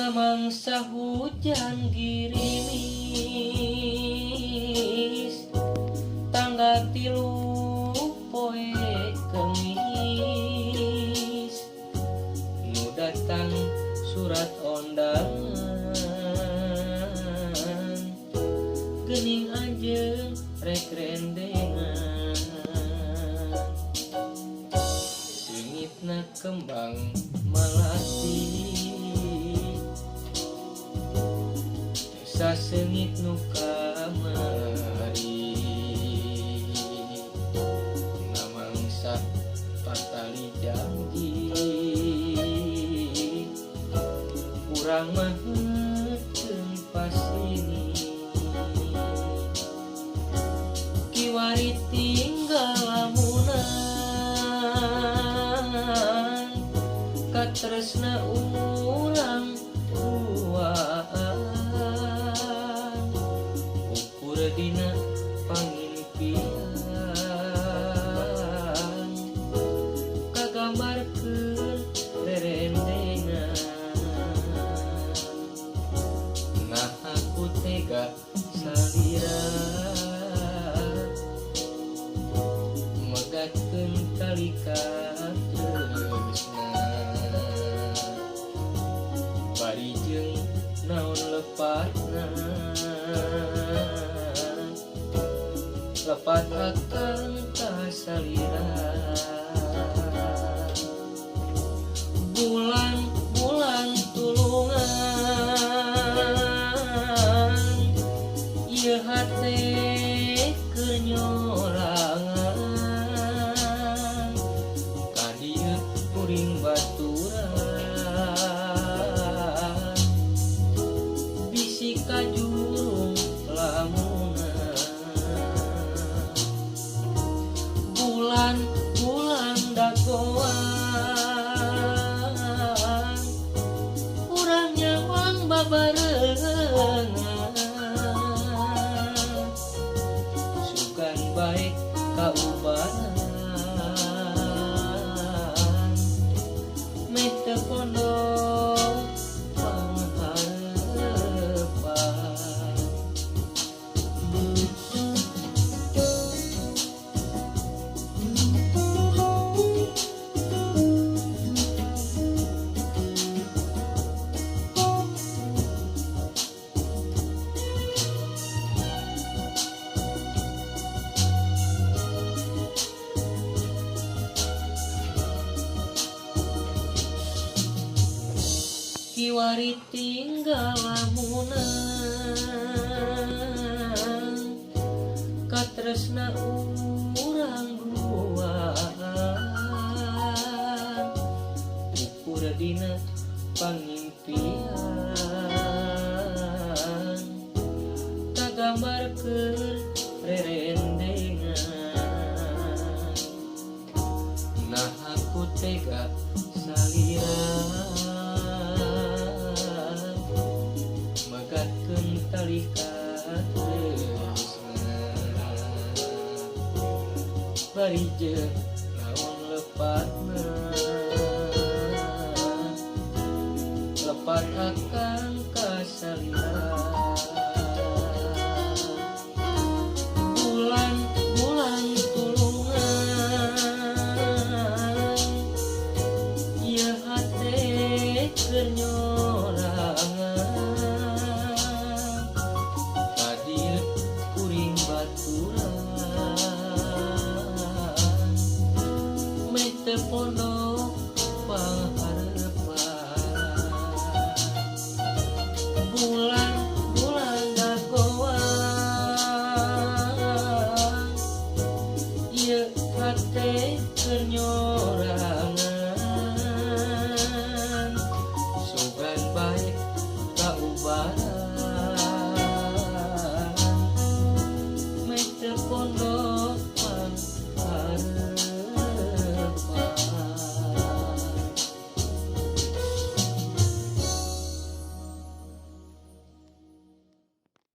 Namangsa hujan girimis tanggal 3 poe Kemis nu datang surat ondangan geuning anjeun rek rendengan seungitna kembang malati saseungit nu kamari namangsa patali janji urang mah heukeun pasini kiwari tinggal lamunan katresna urang duaan ukur dina pangimpian kagambarkeun rerendengan nah aku tega salira megatkeun tali katresna bari jeung naon lepatna lepat akang ka salira bulan-bulan tulungan ieu hate keur nyorangan ka dieu kuring baturan bisi kajurung lamunan bulan-bulan dagoan urang nyawang babarengan sugan bae kaubaran meh teu pondok pangharepan. Kiwari tinggal lamunan katresna urang duaan ukur dina pangimpian kagambarkeun rerendengan nah aku tega salira megatkeun tali katresna bari jeung naon lepatna lepat akang ka salira bulan-bulan tulungan ieu hate keur.